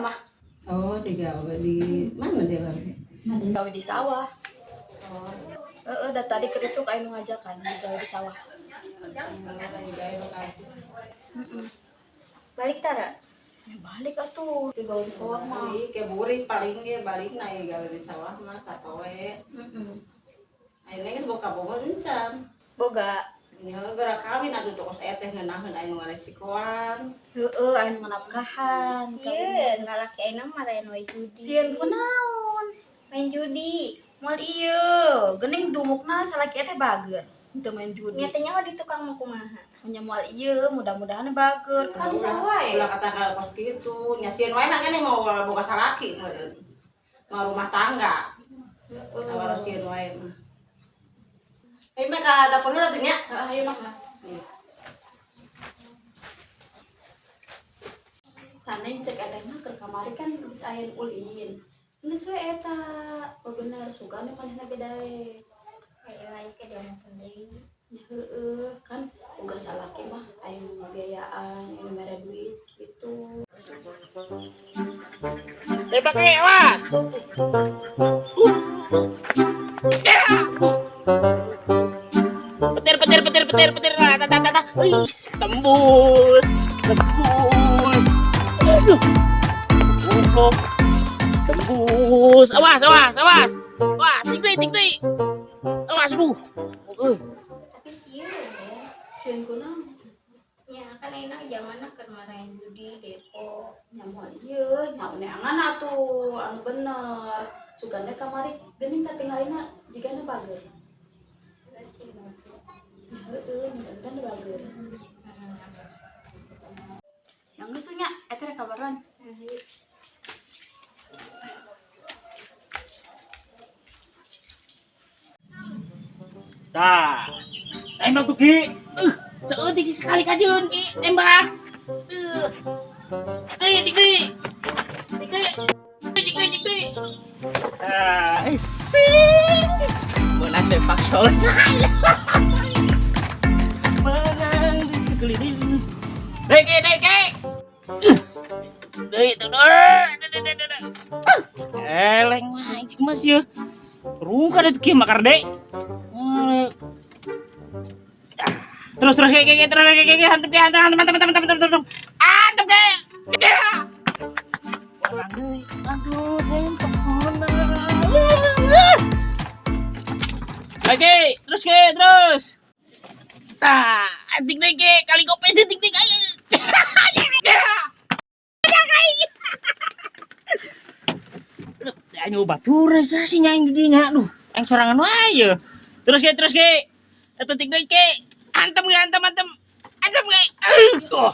mah. Oh, digawe di mana dia gawe? Gawe di sawah. Heeh, da tadi keur isuk aya nu ngajakan digawe di sawah. Heeh. Balik tara. Ya balik atuh, digawe di sawah mah. Balik ke burik paling ge balik na ieu gawe di sawah mah sapoe. Heeh. Ayeuna geus boga bogoh encan. Boga. Nya geura kawin atuh tokos eteh ngeunaheun aya nu ngaresikoan. Heeh, aya nu nganapkahan. Sieun lalaki ayeuna mah maraen we judi. Sieun kunaon? Main judi. Moal ieu, geuning dumukna salaki teh bager. Henteu main judi. Nya teh nyaho di tukang mah kumaha. Nya moal ieu, mudah-mudahan bager. Kan di sawah wae. Ulah kata ka kos kitu, nya sieun wae mah keneh mau boga salaki meureun. Mau rumah tangga. Heeh. Awal sieun wae mah. Eh mah ka dapur heula tuh nya. Heeh, ayo mah. Taneng cek eteh mah keur kamari kan geus aya nu ulin. Geus we eta, bener sugan manehna ge daek. Ayo ayo ke diomongkeun deui. Nya heueuh, kan boga salaki mah aya nu ngabiayaan, aya nu mere duit gitu. Tembak ke, awas. Petir, petir, petir, petir, petir. Ah, ta, ta, ta, ta. Wih, tembus, tembus. Aduh. Goblok. Tembus. Awas, awas, awas. Awas, tik deui, tik deui. Awas, duh. Euy. Tapi sieun ya. Sieun kunaon? Nya kan ayeuna zamanna keur maraen judi depo. Nya moal ieu, nya neangan atuh anu bener. Sugan teh kamari geuning katingalina jigana bager. Geus sih. Nya heueuh, mudah-mudahan bager. Heeh. Yang geus nya, eta rek kabaran. Tah. Tembak tuh, Ki. Saeutik sekali kajeun, Ki. Tembak. Deui, tik deui. Tik deui. Tik deui, tik deui. Ah, sing. Menang sepak sonal. Menang di sekeliling. Deui, Ki, deui, Ki. Deui, tuh, deui, deui, deui, deui. Eleng wae cik Mas ye. Rungkad eta kieu makar deui. Terus terus kayak kayak terus kayak kayak hantam kayak hantam hantam hantam hantam hantam hantam hantam kayak. Aduh, sempak sana. Oke, terus kayak terus. Tah, antik deh kayak kali gopes detik detik ayo. Aduh, ayo batur sih nyaing di dinya aduh, aing sorangan wae. Terus kayak eta tik deui ke. Antem ge, antem, antem. Antem ge. Oh.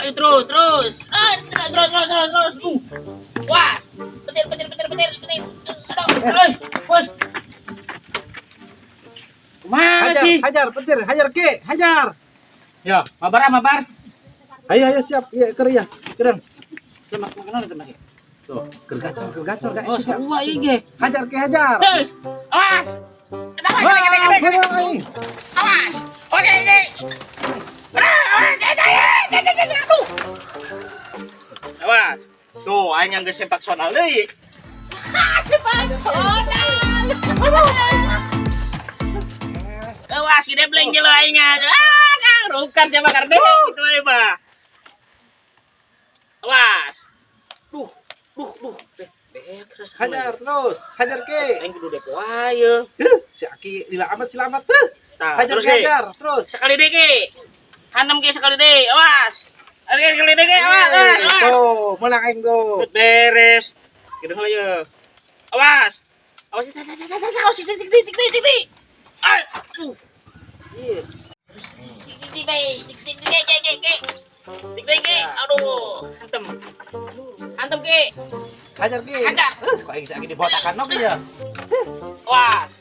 Ayo terus, terus. Ah, terus, terus, terus, terus, terus. Was. Petir, petir, petir, petir, petir. Aduh, oi, woi. Kumaha Hajar, sih? hajar, petir, hajar Ki, hajar. Ya, Mabar, ah, mabar. Ayo, ayo siap. Iya, ker ya. Keren. Saya makan makan itu. Tuh, ker gacor, gak. Oh, sarua ieu ge. Hajar Ki, hajar. Terus. Awas. Awas, Wah, aing. Awas. Oke, oke. Aduh. Awas. Tuh, aing yang geus sempak sonal deui. Sempak sonal. Awas, gede bleng jelo aing. Ah, kang rungkad nya bakar deui gitu we mah. Awas. Duh, duh, duh. Deh, terus Hajar terus, hajar Ki. Aing kudu depo wae. Huh, si Aki lila amat selamat tuh. Tah, Hajar terus Ki, Ki. hajar terus. Sekali deh Ki. Hantam Ki sekali deh. Awas. Oke, sekali deh Ki. Awas, awas, awas. Tuh, menang aing tuh. Beres. Gitu heula ye. Awas. Awas, tah, tah, tah, tah, tah, awas, tik, tik, tik, tik, tik, tik. Ah, aduh. Iya. Tik, tik, tik, tik, tik, tik, tik, tik, tik. Tik, tik, Ki. Aduh, hantem. Hantem Ki. Hajar Ki. Hajar. Kok aing si Aki dibotakan oge ya. Awas.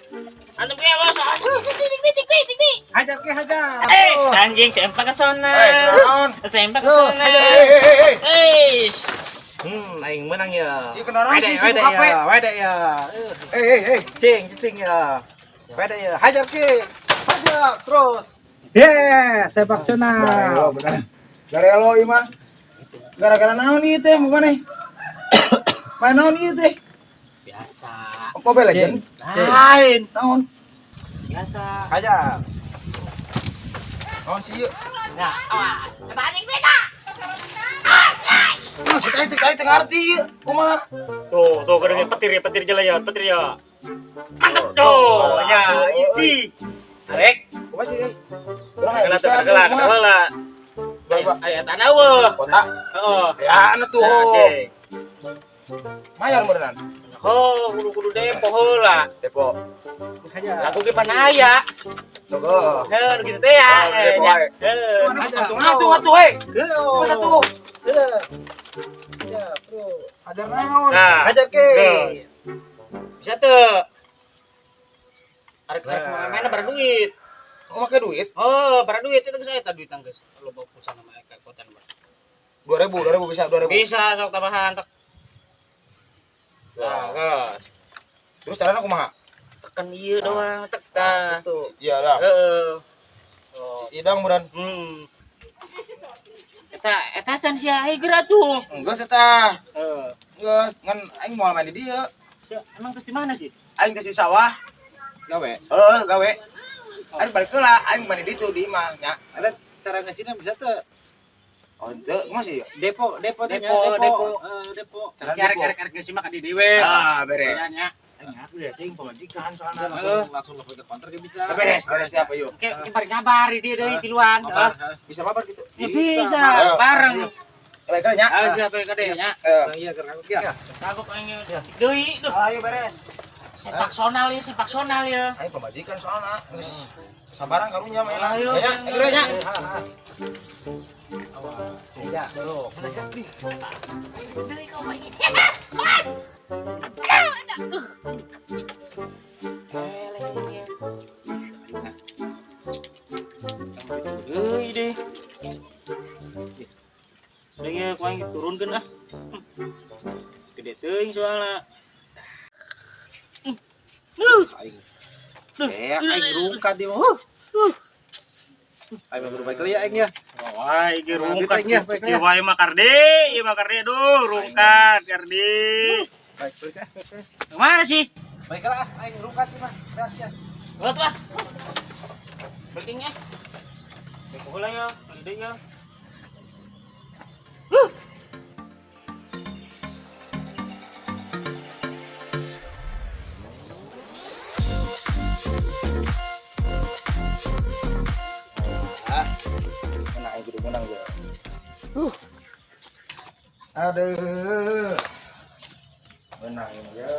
Hantem Ki, awas, awas. Tik, tik, tik, tik, tik, tik, tik. Hajar Ki, hajar. Eh, Terus. anjing sempak ke sana. Naon? Sempak ke Terus, sana. hajar. Eh, Eh. Aing menang ya. Ieu kendaraan Wede, sih, si wede HP. ya, wede ya. Eh. Cing, cing ya. Wede ya. Hajar Ki. Hajar terus. Yeah, sepak Garelo benar. Garelo ieu mah. Gara-gara naon ieu teh maneh? Main naon ieu teh? Biasa. Mobile Legend. Lain. Naon? Biasa. Hajar. Naon sih ieu? Nah, awas. Ah, si teh teh teh ngarti ieu. Kumaha? Tuh, tuh kadangnya petir ya, petir jalan ya, petir ya. Mantap tuh. Ya, ini. Arek, Kumaha sih? Urang aya kela bisa. kela kumaha? kela. Bapak. Aya tanah eueuh. Kota. Heeh. Ya, anu tuh. Oke. Mayar meureunnan. Oh, kudu-kudu depo heula. Depo. Hajar. Aku ge pan aya. Togo. Heuh, gitu teh ya. Oh, depo wae. Heuh. Atuh atuh atuh hei. Kumaha satu? Ya, bro. Hajar naon? Nah. Hajar ke. Geus. Bisa tuh. Arek arek mana bara duit. Oh, make duit? Oh, bara duit itu geus eta duit geus. Loba pulsa nama eka kota mah. 2000, 2000 bisa 2000. Bisa sok tambahan tek. Nah, geus. Terus carana kumaha? Tekan ieu doang, tek tah. Iya dah. Heeh. Oh. Idang meureun. Eta eta can sia ai geura tuh. Geus eta. Heeh. Geus, ngan aing moal main di dieu. Sia, emang terus di mana sih? Aing geus di sawah. Gawe. Heeh, gawe. Aing balik heula, aing main di ditu di imah nya. Ada cara ngasihnya bisa tuh. Oh, henteu, kumaha sih? Depo, depo teh nya, Depo, depo. depo. Eh, depo. Cara Arek depo. arek arek geus mah ka di dewe. Ah, beres. Nya nya. Aing aku ya ting pamajikan soalna. Bisa langsung langsung lapor ke konter ge bisa. Beres, beres siapa yuk? Oke, oke bari ngabar di dieu deui tiluan. Kabar, Heeh. Bisa babar gitu. Ya bisa, Ayo. bareng. Balik heula nya. Ayo siapa yang kade nya? Eh. Iya, keur aku ya. Kagok aing deui duh. Ayo beres. Sepak sonal ya, sepak sonal ya. Ayo pamajikan soalna. Geus sabaran karunya mainan. Ayo. Ya, ayo nya. Iya, bro. Deui deh. Udah ya, ku aing turunkeun ah. Gede teuing soalna. Aing. Eh, aing rungkat di mah. Aing baru balik ya aing ya. Wah, iki rungkat Aing ya, baik ieu ya. wae mah kardi, ieu mah kardi aduh, rungkat kardi. Baik, balik ah. Kemana sih? Baik lah, aing rungkat di mah. Beres ya. Buat lah. Breaking ya. Beko heula ya, gede ya. Ah, menang aing kudu menang ya. Aduh. Menang ini ya.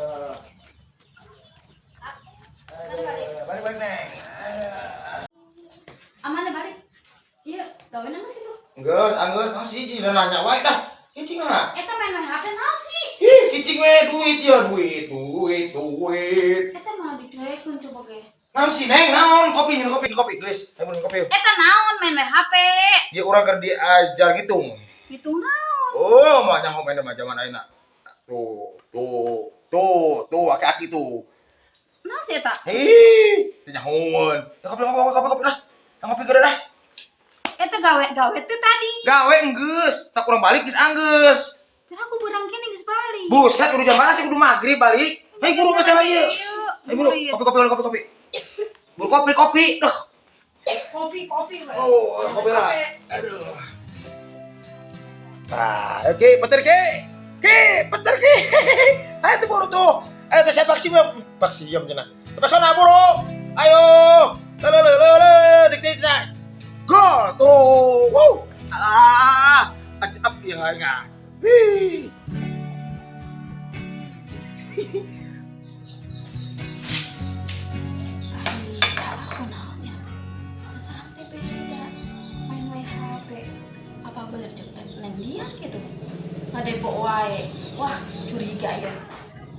Aduh, balik balik neng. Aduh. Aman balik. Iya, gawe nang situ. Geus, anggeus, naon sih cicing nanya wae dah. Cicing mah. Eta main main HP naon sih? Ih, cicing we duit ya, duit, duit, duit. Eta malah dicuekeun coba ge. Naon sih neng, naon? Kopi, nyen kopi, kopi, geus. Ayo minum kopi. Eta naon main main HP? Ya urang keur diajar ngitung. Ngitung naon? Oh, mah nyaho main mah zaman ayeuna. Tuh, tuh, tuh, tuh, aki-aki tuh. Naon sih eta? Hei, teu nyahoeun. Ya kopi, kopi, kopi, kopi lah. Yang kopi gede dah. Eta gawe-gawe teh tadi. Gawe enggeus, tak kurang balik geus anggeus. Kira aku berang kene geus balik. Buset, kudu jam mana sih kudu maghrib balik. Hei, buru masalah ieu. Hei, buru, Iya. kopi, kopi, kopi, kopi. Buru kopi, kopi. Duh. Kopi, kopi. Oh, kopi lah. Aduh. Nah, oke, petir ki. Ki, petir ki. Ayo tuh buru tuh. Ayo tuh sepak siam. Sepak siam cenah. Sepak sana buru. Ayo. Le le le le, tik tik tak. Gol tuh. Wow. Ah, acap ya enggak. Wih. Ai, aku naon ya. Perasaan teh beda. Main main HP. Apa bener cek teh neng dia gitu? Ngadepo wae. Wah, curiga ya.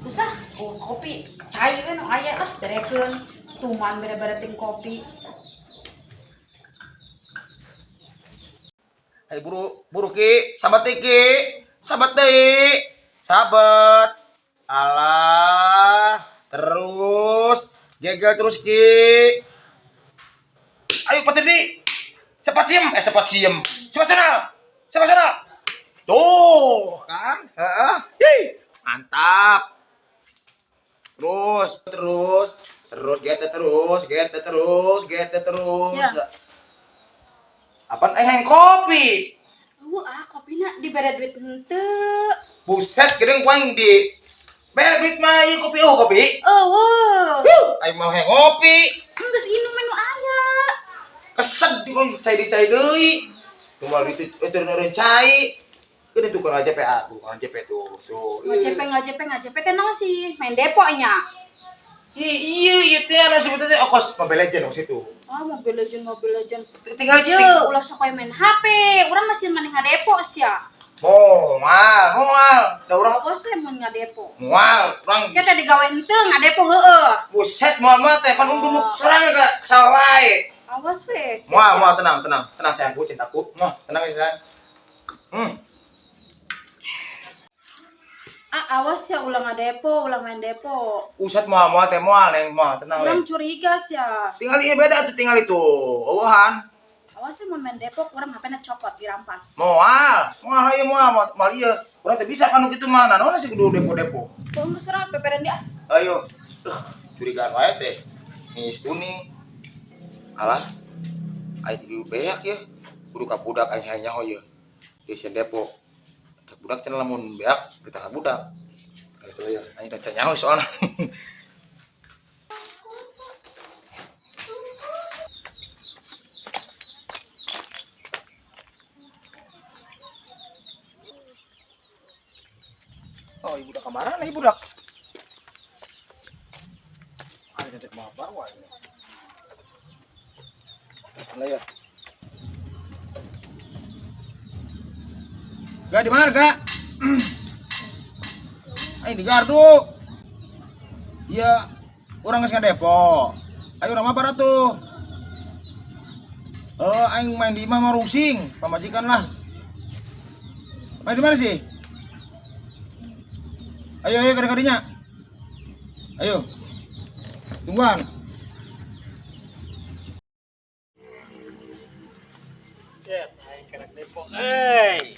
Terus lah, oh kopi cai we nu aya lah berekeun. Tuman bere-bere ting kopi. Ayo buru, buru ki, sabat teh, ki. Sabat deui. Sabat. Alah, terus gegel terus ki. Ayo petir di. Cepat siem, cepat siem. Cepat sonal. Cepat sonal. Tuh, kan? Heeh. Ih, mantap. Terus, terus, terus, gete terus, gete terus, gete terus. Ya. Apaan eh yang kopi? Eueuh ah kopina dibere duit henteu. Buset, gede kuaing di bere duit mah ieu kopi oh kopi. Eueuh. Huh, aing mau hayang ngopi. Geus inum nu aya. Kesed di kuaing cai di cai deui. Tumbal itu turun cai. Gede tukar aja PA, tukar aja PA tuh. Tuh. Ngajp ngajp ngajp teh naon sih? Main depo nya. Iya, iya teh anu sebetulnya okos Mobile Legend okos itu. Ah, Mobile Legend, Mobile Legend. Tinggal Ye, ulah sok wae main HP. Urang masih maneh ngadepo sia. Moal, moal. Da urang Awas we mun ngadepo. moal, urang Kita digawe henteu ngadepo heueuh. buset moal mah teh pan untung sorangan ka sawah wae. Awas we. Moal, moal tenang, tenang. Tenang sayangku, cintaku. Moal, tenang ya sayang. Ah, awas ya ulah ngadepo, ulah main depo. Usat moal moal teh moal neng moal, tenang we. Urang curiga sia. Tinggal iya beda tuh tinggal itu. Eueuhan. Awas ya mun main depo urang HP-na copot dirampas. Moal, moal ieu moal, moal, moal ieu. Urang teh bisa kan kitu mah, naon sih kudu depo-depo. Kok geus urang peperen dia. Ayo. Curigaan wae teh. Nih tuning. Alah. Aing di beak ya. Kudu ka budak aing hayang nyaho ye. Di sieun depo. Cek budak cenah lamun beak kita ka budak. Geus ya, aing teh nyaho soalna. Oh, ibu dak kemana ibu dak? Ada cek mau bawa ini. Lah ya. Gak di mana, Kak? Ayo di gardu. Iya, urang geus ngadepo. Ayo urang mabar atuh. Oh, aing main di imah mah rungsing, pamajikan lah. Main di mana sih? Ayo, ayo kadang-kadangnya. Ayo. Tungguan. Ya, aing kerek depo. Euy.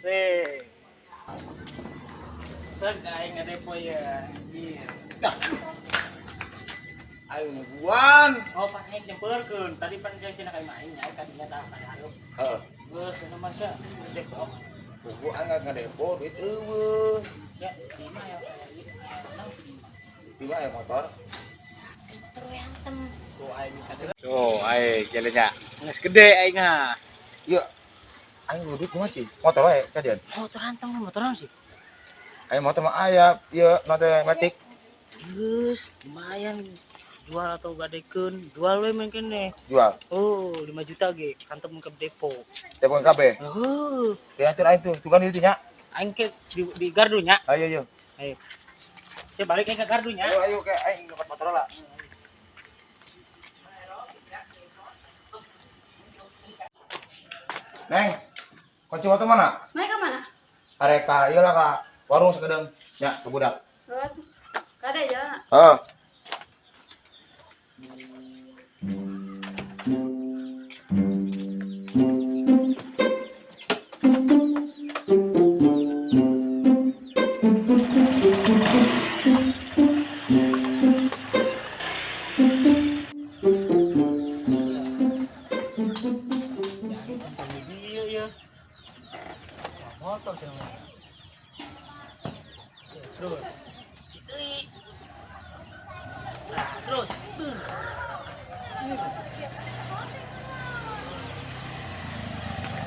Se. Seg aing ngadepo ya. Anjir. Dah. Ayo nungguan. Oh, pan aing nyempeurkeun. Tadi pan jeung cenah ka imah aing nya kadinya tah ka hareup. Heeh. Geus cenah mah sia depo. Tunggu aing ngadepo duit eueuh. Ya, di imah ya. Di mana ya motor? Motor we hantem. Tuh aing kadinya. Tuh aing jalannya. Geus gede aing ah. Iya. Aing duit kumaha sih? Motor wae kadian. Motor anteng motor naon sih? Aing motor mah aya, ieu mah teh matic. Geus, lumayan jual atau gadekeun, jual we mungkin nih. Jual. Oh, 5 juta ge, kantem ke depo. Depo kabeh. Heeh. Diatur aing tuh, tuh kan itu nya. Aing ke di gardunya. Ayo ayo. Ayo. Saya balik ke gardunya. Ayo ayo ke aing nyokot motor lah. Neng, kunci motor mana? Main ka mana? Areka, ieu lah ka warung sakedeung. Nya, ke budak. Oh, tuh. Kade jalan. Heeh. Iya ya. Motor sih namanya. Terus. Itu. Nah, terus.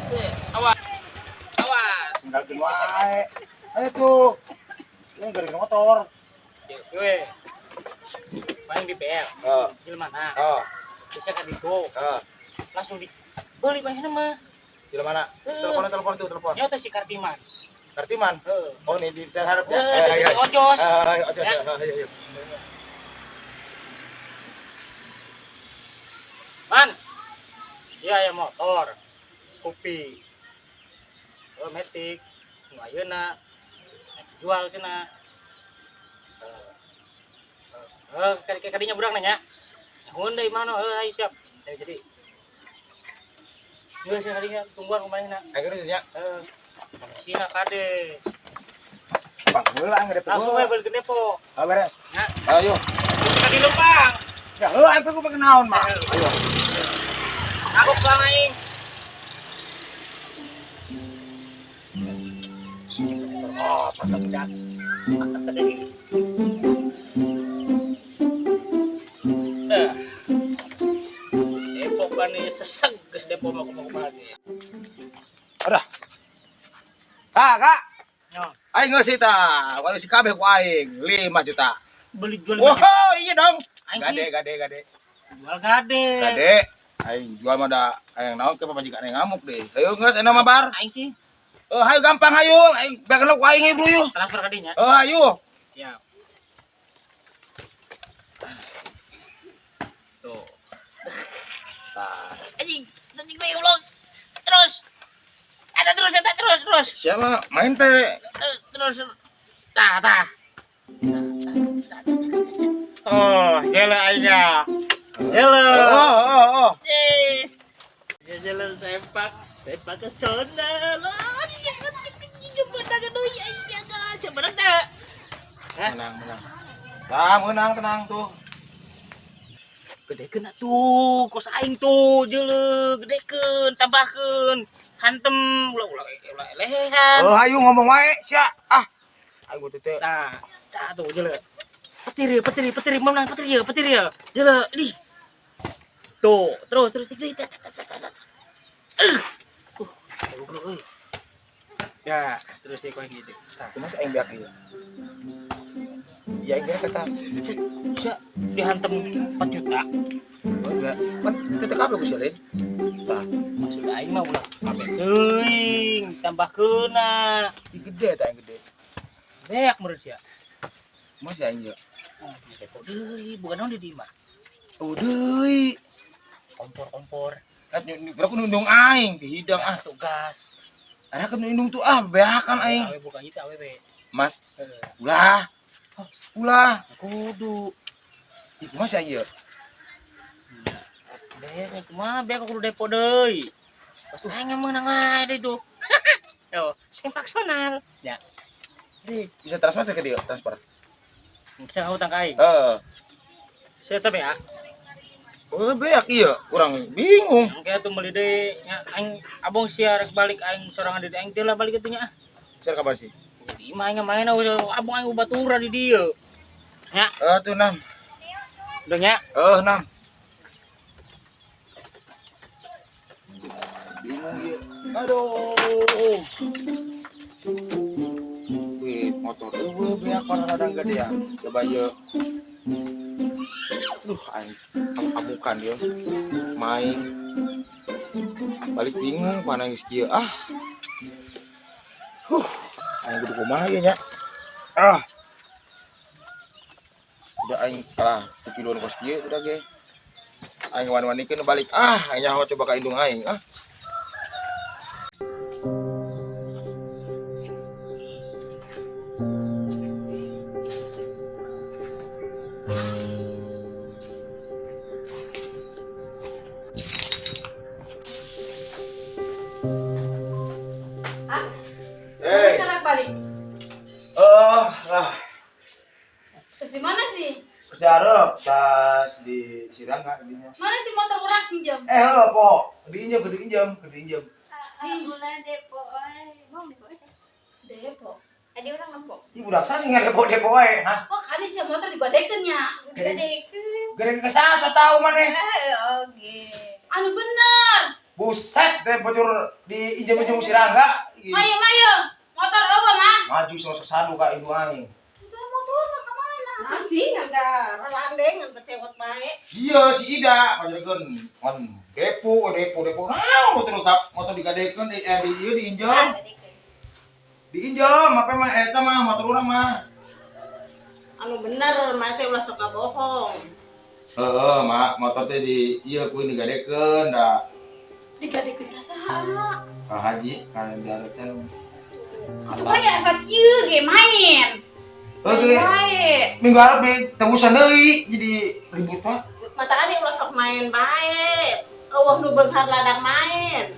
Se, awas. Awas. Tinggalkeun wae. Ayo tuh. Ini gara-gara motor. Ya, gue. Paling di PL. Heeh. Jelema mana? Heeh. Bisa kan itu. Heeh. Langsung dibeli mana mah. Di mana? Telepon telepon tuh, telepon. Ya teh si Kartiman. Kartiman. Heeh. Oh, ini di terharap ya. Eh, di Ojos. Ayo, ojos. Ya. Ayo, ayo. Man. Iya ya motor. Scoopy. Oh, Matic. Nu ayeuna. Jual cenah. Heeh, kayak kadinya budak nanya. Nyahoan deui mana? Heuh, ayo siap. Ayo jadi. Geus ya kadinya tungguan kumaha. Ayo geus nya. Heeh. Kondisina kade. Bang, heula aing ngedepo. Langsung we balik ke depo. Ah, beres. Ya. Ayo. Kita di lempang. Ya, heuh aing ku naon mah. Ayo. Aku pulang aing. Oh, pasang budak. Eh. Depok kan ini seseg geus depo mah kumaha ge. Kak, Kak. Yo, Aing geus sih tah. Kalau si kabeh ku aing 5 juta. Beli jual 5 juta. Wow, iya dong. Aing Gade, sih gade, gade. jual gade. Gade. Aing jual mah da aing naon ke pamajikan aing ngamuk deh. Ayo geus enak mah bar. Aing sih Eh, hayu gampang hayu. Aing beak ku aing ieu yeuh. Transfer ka dinya. Eh, hayu. Siap. Tuh. Tah, Anjing, anjing gue goblok. Terus. Ada terus, ada terus, terus. siapa main teh? Eh, terus. Tah, tah. Oh, gila aingnya. Gila. Oh. Yeay. Jalan sepak, sepak ke sana. Lah, anjing, anjing, anjing, menang deui aing ga. Menang teh. Hah? Menang, menang. Tah, menang tenang tuh. Gedekeun atuh, kos aing tuh, jeuleuh, gedekeun, tambahkeun. Hantem ulah ulah ulah lehehan. Oh, hayu ngomong wae sia. Ah. Aing teh teh. Tah, tah tuh jeuleuh. Petir ya, petir, petir, menang petir ya, petir ya. Jeuleuh, ih. Tuh, terus terus tik tik. Goblok euy. Ya, terus sih kau yang gitu. Tah, Kumaha aing beak ieu? Iya aing beak eta. bisa dihantem 4 juta. Oh, enggak. Pan tetep kabeh ku sia lain. Tah, Maksud aing mah ulah kabeh teuing, tambahkeun. Ih, gede eta aing gede. Beak menurut sia. Kumaha sih aing ieu? Oh, depo deui, bukan naon di dieu mah. Oh, deui. Kompor-kompor. Kan berapa nu indung aing di hidang ah. Tuh gas. Ada kan nu indung tuh ah beakan aing. Awe bukan itu awe be. Mas, Heeh. ulah. Ulah. Kudu. Ih, kumaha sih aing ieu? Beak kumaha beak kudu depo deui. Pas aing meunang wae deui tuh. Yo, sempak sonal. Ya. Di, Bisa transfer ke dia, transfer. bisa utang ka aing. Heeh. Saya teh ya. Oh, beak iya, kurang bingung. Engke tuh meuli deui nya aing abong sia rek balik aing sorangan di aing teh lah balik kitu nya. Sia kabar sih? Di imah aing main abong aing batura di dieu. Nya, Eh, tuh nam. udah nya. Eh, nam. Bingung iya. Aduh. Wih, motor eueuh beak kadang gedean. Coba ieu. Duh, aing amukan dia. Main. Balik bingung mana geus kieu. Ah. Huh, aing kudu kumaha ieu nya. Ah. Udah aing kalah pikiluan kos kieu udah ge. Aing wani-wanikeun balik. Ah, aing nyaho coba ka indung aing. Ah. Ah, Eh, sekarang balik. eh, lah, Terus di mana sih? terus diarep, tas di Sirangga dinya. Mana sih motor urang pinjam? Eh, heuh, po, diinjem, ke diinjem, ke diinjem. Bulan depo euy. Bang depo teh. Depo. Adi urang nempo. Ih, budak sa sih ngedepo-depo wae, hah? Oh, kali sih motor digodekeun nya. Gedekeun. Gede kesasa tahu maneh. Eh, oke. Anu bener. Buset deh bocor diinjem-injem Sirangga. Ih, Mayo mayo. Motor apa mah? maju sama sesadu ka ibu aing. Itu motor mah kemana? Masih enggak randeng ngan pecewot bae. Iya si Ida ngajarkeun ngan depo depo depo. Nah, motor kap motor digadekeun di eh, di ieu diinjem. Diinjem apa mah eta mah motor urang mah. Anu bener, mah teh ulah sok bohong. Heeh, mak motor teh di ieu ku digadekeun da Digadekeun ka saha? Ka Haji ka diarekeun. Tuh kayak asa kieu ge main. Oke, Bae. minggu harap di tebusan deui jadi ribut mah. Mata ade ulah sok main bae. Eueuh nu beunghar ladang main.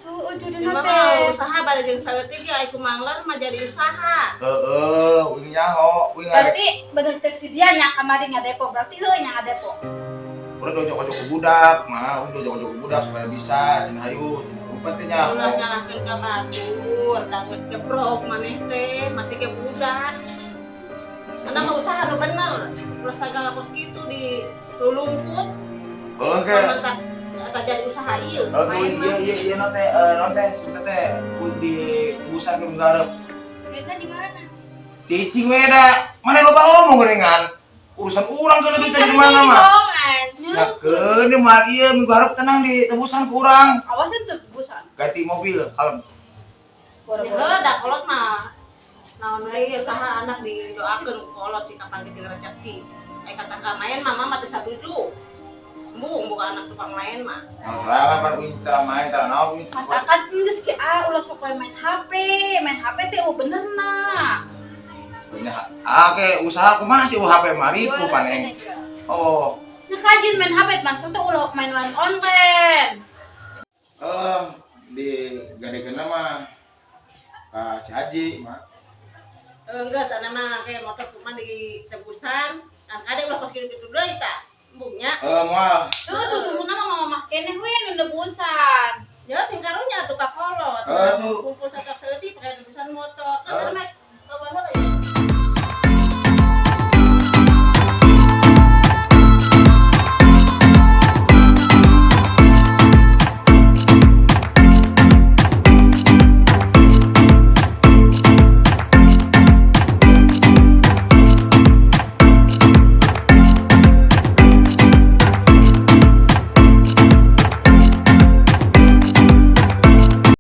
Tuh Heueuh jadi Cuma teh. mah usaha bari jeung saeutik ge ai kumangler mah jadi usaha. Heeh, uing nyaho, uing ngarek. Berarti bener cek si dia nya kamari ngadepo, berarti heueuh nya ngadepo. Urang dojok-ojok ke budak, mah urang dojok-ojok ke budak supaya bisa cenah hayu, cenah rupa teh nyaho. Ulah nyalahkeun ka batur, da geus ceprok maneh teh masih ge budak. Mana mah usaha nu bener. Ulah sagala kos kitu di lulungkut. Heeh ke. Mantap eta jadi usaha ieu. Oh, Main iya mah. iya iya non teh non teh sebentar teh uing di busa ke nggarep. Duitnya di mana? Cicing we da. Mana loba ngomong geuningan. Urusan urang keur duit di mana mah. Bohongan. Ya keun mah ieu minggu hareup tenang di tebusan ku urang. Awas itu tebusan. Ganti mobil kalem. Ya da kolot mah naon deui usaha anak didoakeun ku kolot si kapan jeung rezeki. Ai kata ka main mah mama teu satuju. Embung bukan anak tukang main mah. Nah, sorangan pan uing tara main tara naon uing. Katakan geus ki ah ulah sok wae main HP, main HP teh bener na. Ah, ke usaha kumaha sih HP mah ribu paneng. Oh, Nah kajin main HP maksudnya ulah main-main online. eh di gadekeun mah ka si Haji mah. Enggak, sana mah kayak motor kumaha di tebusan. Kan kade ulah kos kitu kitu deui tah. Embungnya. Eh moal. Tuh tuh tuh nama mama mah keneh we nu nebusan. Ya sing karunya tuh ka kolot. Eh, tuh. Kumpul satak saeutik pakai tebusan motor. Kan Eh. sana mah kawan heula.